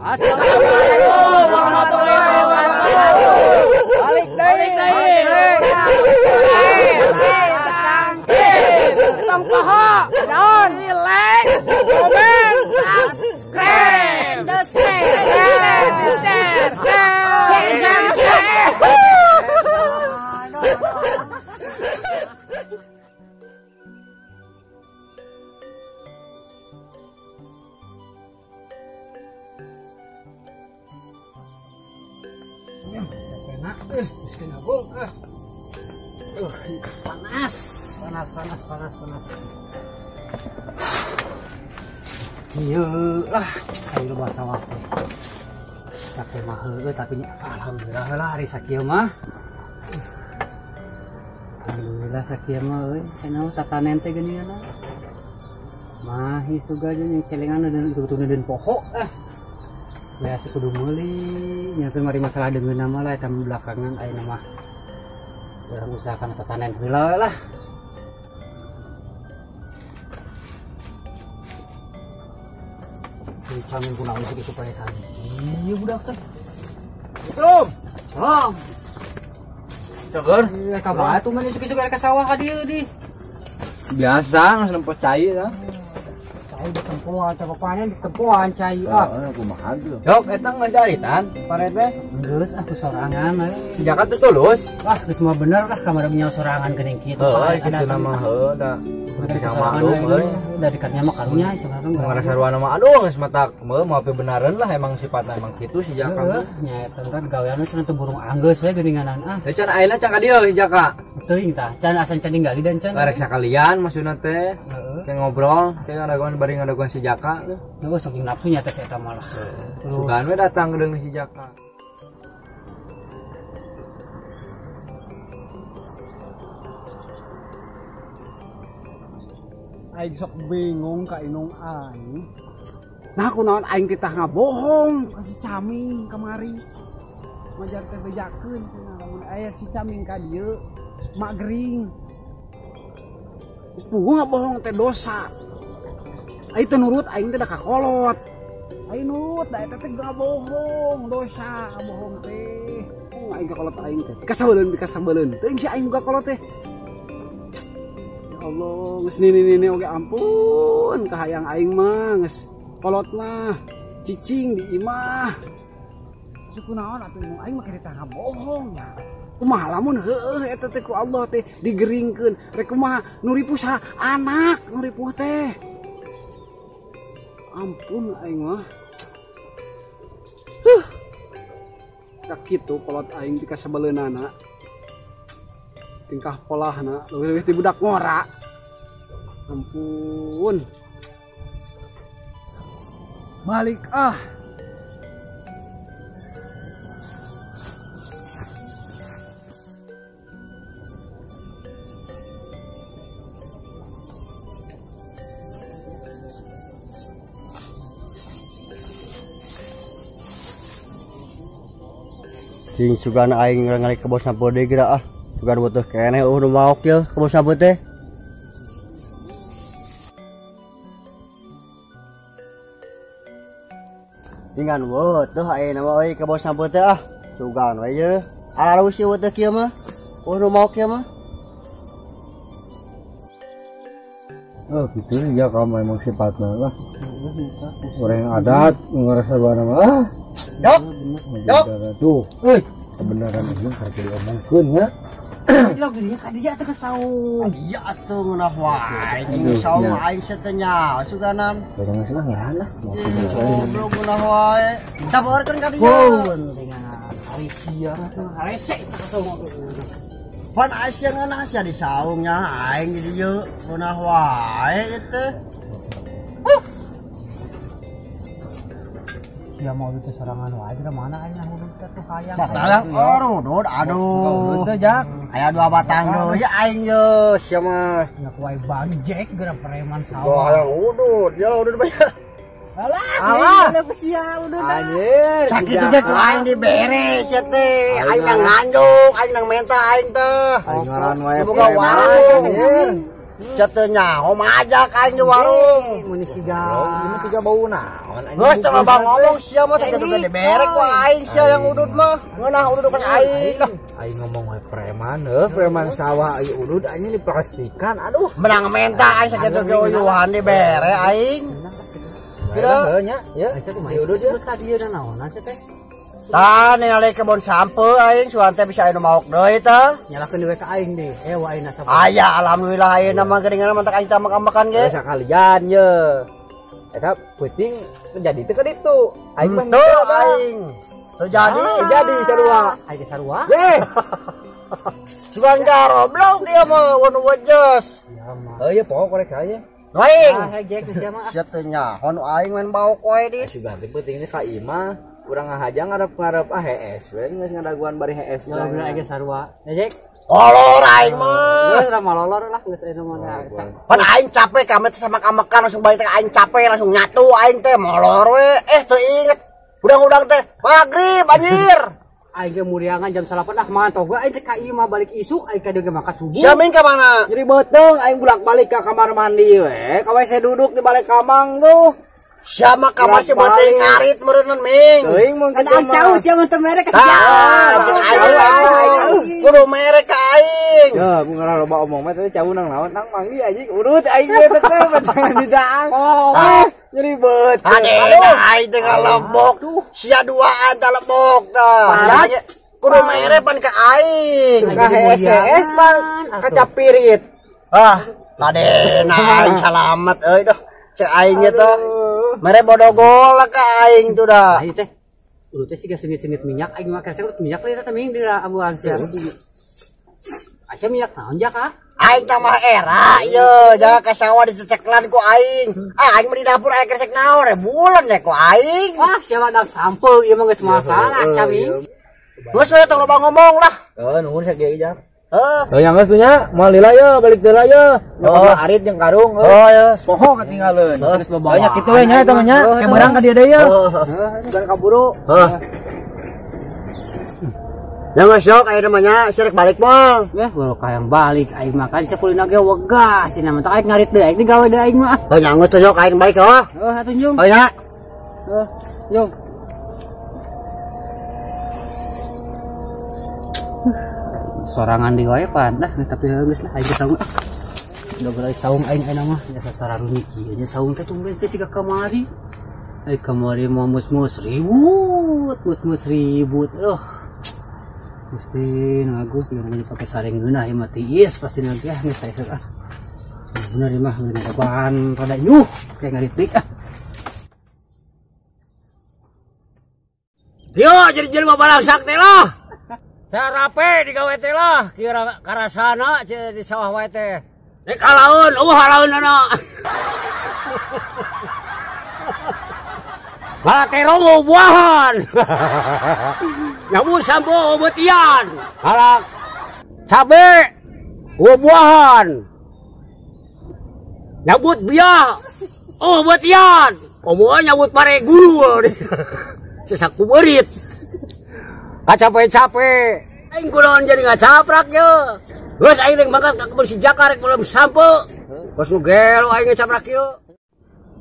Assalamualaikum warahmatullahi wabarakatuh. Balik deui. Tong poho, daun, like, komen, subscribe, share, share, share, share. Panas, panas, panas, panas, panas. Iya lah, ayo loba sawah teh. Sakieu mah heueuh tapi alhamdulillah lah ari sakieu mah. Alhamdulillah sakieu mah euy, cenah tatanen teh geuningan. Mah isuga jeung celengan deun poho ah. Biasa kudu meuli, nya teh mari masalah deungeun mah lah eta belakangan ayeuna mah. Urang usahakan tatanen heula lah. Kami kunaon sih supaya kami. Iya budak teh. Assalamualaikum. Salam. Cager. Iya kabar atuh mah isuk-isuk ka sawah ka dieu di. Biasa geus nempo cai tah. Cai ditempoan, coba panen ditempoan cai ah. Heeh, kumaha tuh. Jok eta geus caritan pare teh. Geus aku sorangan euy. Si Jaka teh tulus. Wah, geus mah bener lah kamari nyaho sorangan geuning kitu. Heuh, kitu mah heuh da. Bisa maklum euy. Dari karnya mah karunya sorangan. Ngarasa ruana mah aduh geus mata mau benaran lah emang sifatna emang kitu si Jaka. Heuh, nya eta kan gaweanna cenah teu burung anggeus we geuninganan ah. Teh can ayeuna can ka dieu si Jaka. Teuing tah, can asa can ninggali dan can. Rek sakalian maksudna teh. Kayak ngobrol, kayak ngadaguan bari ngadaguan si Jaka tuh. Heuh, saking nafsunya teh si eta malah. Sugan we datang deung si Jaka. Aing sok bingung ka inung aing. Nah kunaon aing titah ngabohong ka si Caming kamari. Majar teh bejakeun cenah lamun aya si Caming ka dieu mak gering. Geus puguh ngabohong teh dosa. Aing teh nurut aing teh da kakolot. Aing nurut da eta teh ngabohong dosa ngabohong teh. Oh aing kakolot aing teh. Kasabeuleun pikasabeuleun. Teuing si aing boga kolot teh. Allah, geus nini-nini oge ampun kahayang aing mah geus kolot mah cicing di imah. Suku naon atuh aing mah kieu tah bohong nya. Kumaha lamun heueuh eta teh ku Allah teh digeringkeun rek kumaha nu ripuh saha anak nu ripuh teh. Ampun aing mah. Huh. Da kitu kolot aing dikasabeleunana. Tingkah polahna leuwih-leuwih ti budak ngora. Ampun. Balik ah. Cing sugan aing ngali ka bos sampeu deui geura ah. Sugan butuh keneh nu maok yeuh ka bos sampeu teh. Ingan butuh ayeuna mah euy ka bos sampeu teh ah. Sugan we yeuh. Alus ieu teh kieu mah. Nu maok kieu mah. Oh gitu ya kamu emang sifatnya lah. Orang yang adat ngerasa barang ah. Dok. Dok. Tuh. Euy, kebenaran ini harus diomongkeun ya. Log dirinya ka dia teh ka saung. Iya atuh ngeunah wae jeung saung aing satenya suganan. Barang salah ngeunah lah. Goblok ngeunah wae. Sabarkeun ka dia. Dengan hari sia rese teh ka saung. Pan sia ngeunah sia di saungnya aing di dieu ngeunah wae ieu teh. Dia mau itu sorangan wae da mana aing nah teh tuh hayang. Satalang orudud aduh. Teu Jak. Aya dua batang deui aing ye sia mah. Nya ku aing banjek geura preman sawah. Gua hayang udud ya udud banyak. Alah, alah ku sia udud. Anjir. Sakitu ge ku aing dibere sia teh. Aing nang nganjuk, aing nang menta aing teh. Aing ngaran wae. Boga warung. Sia teu nyaho majak aing di warung. Mun siga. Ieu mah tiga bau naon anjing. Geus teu loba ngomong sia mah sakitu ge diberek ku aing sia yang udud mah. Ngeunah udud kan aing lah. Aing ngomong we preman heuh, preman sawah ieu udud anjing diplastikan. Aduh, menang menta aing sakitu ge uyuhan dibere aing. Kira heuh nya, ya. Udud geus ka dieu naonan sia teh. Tah ningali kebon sampe aing suan teh bisa anu maok deui tah. Nyalakeun deui ka aing deh. Ewa aing nasab. Aya alhamdulillah ayeuna mah geuningan mah aing teh makan-makan ge. Sakalian ye. Eta peuting jadi teu ka ditu. Aing mah teu aing. Teu jadi. Jadi sarua. Aing sarua. Ye. Sugan garoblok dia mah wanu wejes. Heuh ye poho korek aja. Aing. Ah hejek sia mah. Sia teu nyaho nu aing main baok wae di. Sugan teh peuting teh ka imah. Urang ngahaja ngarep-ngarep ah hees we geus ngadaguan bari hees. Ya bener aing sarua. Hejek. Lolor aing mah. Geus mah lolor lah geus ayeuna mah. Pan aing capek kami teh sama makan langsung balik teh aing capek langsung nyatu aing teh molor we. Teu inget. Udang-udang teh magrib anjir. Aing ge muriangan jam 8 ah mantog we aing teh ka ieu mah balik isuk aing ka dieu ge makan subuh. Sia ming ka mana? Jadi beuteung aing bolak-balik ka kamar mandi we. Ka WC duduk di balik kamang tuh. Siapa kamar si beuteung ngarit meureunun ming. Teuing mun kan aing cau sia mah teu mere ka sia. Kudu mere ka aing. Ya, mun ngarah loba omong mah teh cau nang naon nang manggi anjing urut aing ge teh betangan di daang. Oh, nyeri beuteung. Aduh, aing teh ngalebok. Sia duaan tah lebok tah. Kudu mere pan ka aing. Ka HSS pan kacapirit. Ah, ladena aing salamet euy dah. Cek aing nya teh. Mere bodogol lah ka aing tuh dah. Aing teh urut teh siga sengit-sengit minyak aing mah kersa minyak lah eta ming di abuan sia. Asa minyak naon jak ah? Aing teh mah era ieu jaga ka sawah diceceklan ku aing. Ah aing mah di dapur aya kresek naon rebulan deh ku aing. Wah sia mah dang sampeu ieu mah geus masalah kami. Geus we tong loba ngomong lah. Heuh nuhun sakieu jak. Heuh. Heuh yang geus nya moal lila ye balik deui ye. Oh, arit jeung karung. Oh ya. Poho katinggaleun. Geus banyak kitu we nya eta mah nya. Ke beurang ka dieu deui ye. Heeh, dan kaburu. Heuh. Ya geus sok aya mah nya sirek balik moal. Weh, baru kayang balik aing mah kan sakulina ge wegah cenah mah aing ngarit deui aing digawe deui aing mah. Heuh nyangut tuh sok aing balik heuh. Heuh atuh njung. Oh ya. Heuh, njung. Sorangan di wae pan dah tapi geus lah aing saung ah. Udah geuleuh saung aing ayeuna mah nya sasararuni kieu nya saung teh tumben teh siga kamari. Ai kamari mah mus-mus ribut, mus-mus ribut. Aduh. Mesti nagus siga nanya pake sareng geunah ieu mah tiis pasti nanti ah geus aya ah. Bener ieu mah ngeunah bahan rada nyuh kayak ngarit ah. Yo jadi jelema balangsak teh lah. Carape digawe teh lah, kira karasana di sawah wae teh. Rek halaeun, eueuh halaeunana. Malah terong buahan. Nyamu sambo beutian. Halak cabe buahan. Nyabut biah oh beutian. Komo nyabut pare guru. Sesaku beurit. Kacape-cape. Aing kunaon jadi ngacaprak ye. Geus aing rek mangkat ka kebun si Jaka rek belum sampe. Geus nu gelo aing ngacaprak ieu.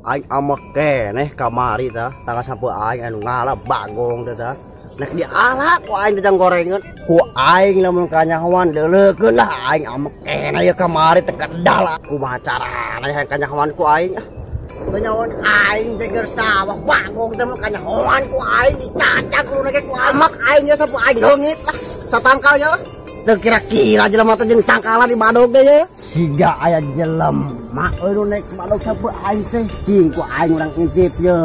Aing amek keneh kamari tah, tangga sampe aing anu ngala bagong teh tah. Nek diala ku aing teh gorengeun. Ku aing lamun kanyahoan leulekeun lah aing amek keneh ieu kamari teh kedal. Kumaha carana hayang kanyahoan ku aing ah. Kanyahoan aing teh keur sawah bagong teh mun kanyahoan ku aing dicacak kuluna ge ku amek aing nya sapu aing leungit lah satangkal nya. Teu kira-kira jelema teh jeung tangkalan di badog teh ye. Siga aya jelema euy nu naik badog sapu aing teh cing ku aing urang ngintip ye.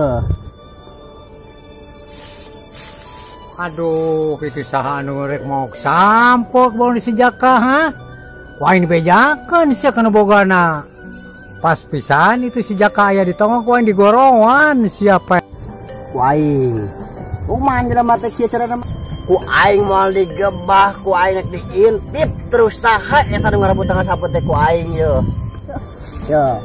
Aduh, kitu saha anu rek maok sampok bawa di si Jaka ha? Ku aing dibejakeun sia kana bogana. Pas pisan itu si Jaka aya di tongok ku aing digorongan siapa. Ku aing. Kumaha jelema teh kieu carana? Ku aing moal digebah, ku aing rek diintip terus saha eta nu ngarebut tangga sapu teh ku aing ye. Ya,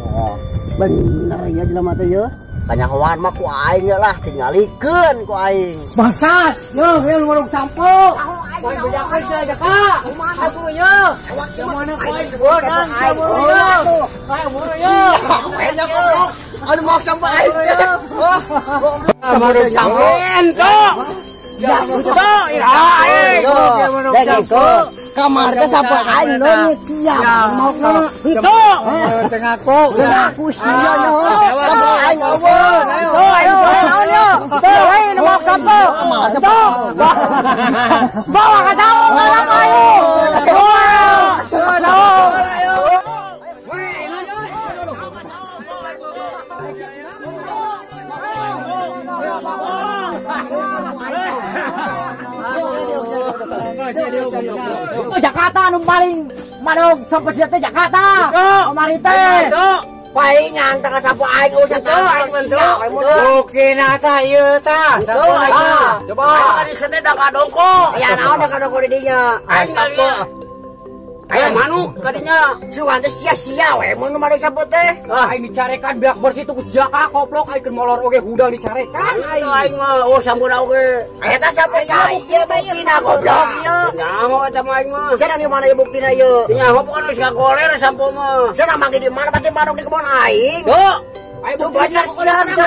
bener ya jelema teh ye. Kanyahoan mah ku aing lah tingalikeun ku aing. Bangsat, yo, yo warung sampo. Poin bejakan sia Jaka. Kumaha atuh ye? Mana poin bonang buru ye. Ayo buru ye. Enak goblok. Anu mau sampai aing. Wah, goblok. Sampean cok. Cok, ira aing. Kamar teh sampai aing leungit sia. Maokna. Henteu. Teu ngaku. Ngaku sia nyaho. Sampai aing eueuh. Henteu aing naon ye? Henteu aing nu maok sampo. Henteu. Bawa ka jauh ngalang ayo. Bawa. Jakarta nu paling manog sampai sia teh Jakarta. Kamari teh. Paingan teh sapu aing usah teh. Buktina tah ieu tah. Coba. Aing teh da kadongko. Ya naon da kadongko di dinya. Aing sapu. Aya manuk kadinya. Sugan teh sia-sia we mun nu madeg sapu teh. Aing dicarekan beak bersih tuh ku Jaka koplok aing keur molor oge hudang dicarekan aing. Aing mah oh sampuna oge. Eta sapu ieu buktina goblok ieu. Nyaho eta mah aing mah. Cenah di mana ieu buktina ieu? Nyaho bukan geus ngagoler sampo mah. Cenah manggi di mana pati manuk di kebon aing. Tuh. Aing buktina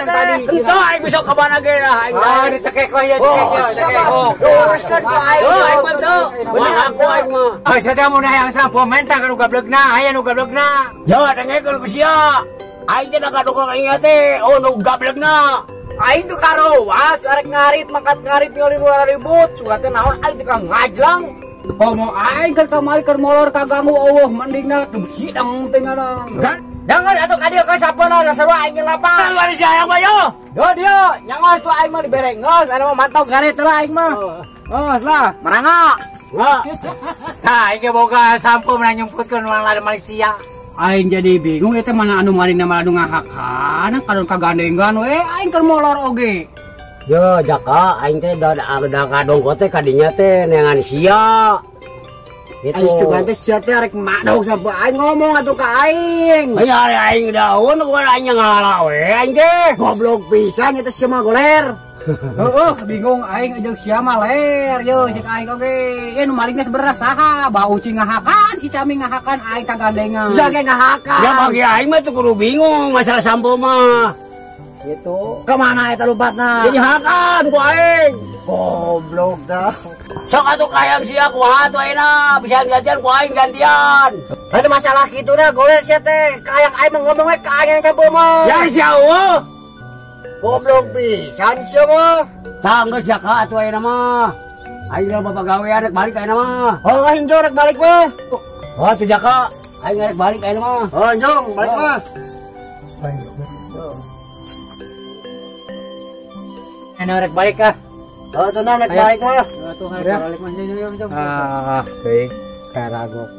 tadi. Henteu aing bisa ka mana ge lah aing. Ah dicekek we ieu cekek ye. Luruskeun ku aing. Tuh aing mah teu. Bener aku aing mah. Ah sia teh mun hayang sampo menta ka nu gablegna, aya nu gablegna. Ya dengekeun ku sia. Aing teh da kadokong aing teh oh nu gablegna. Aing tuh karowas arek ngarit mangkat ngarit ningali nu ribut, sugan teh naon aing teh ngajlang. Komo aing keur kamari keur molor kaganggu eueuh mendingna teu hidang teh ngaran. Jangan atuh ka dieu ka sapona dasar aing lapang. Luar sia hayang mah yo. Yo dieu, nyangoh tuh aing mah dibere geus, anu mah mantau ngarit lah aing mah. Oh, lah, maranga. Wah. Tah, aing ge boga sampo menang nyumputkeun urang lada malik sia. Aing jadi bingung eta mana anu maling mana anu ngahakan kadon kagandengan we aing keur molor oge. Yo Jaka, aing teh da kadongko teh kadinya teh neangan sia. Gitu. Aing sugan teh sia teh arek madog sampo aing ngomong atuh ka aing. Aya ari aing daun bukan aing ngala we aing teh. Goblok pisan eta sia mah goler. Heeh, bingung aing jeung sia mah ler ye cek aing oge. Ye nu malingna sebenarnya saha? Bau cing ngahakan, si Cami ngahakan aing kagandengan. Sia ge ngahakan. Ya bagi aing mah teu kudu bingung masalah sampo mah. Gitu. Kemana eta lupatna? Jadi hakan ku aing. Goblok dah. Sok atuh kayang sia kumaha atuh ayeuna bisa gantian ku aing gantian. Eta masalah kitu dah goler sia teh. Kayang aing mah ngomong we ka aing sampo mah. Ya sia eueuh. Goblok pisan sia mah. Tah geus Jaka atuh ayeuna mah. Aing lah bapak gawean rek balik ayeuna mah. Oh, hinjo rek balik mah. Oh atuh Jaka, aing rek balik ayeuna mah. Oh, hinjong balik mah. Anu rek balik ah. Oh, tuh rek balik mah. Tuh rek balik mah. Ah, teuing karagok.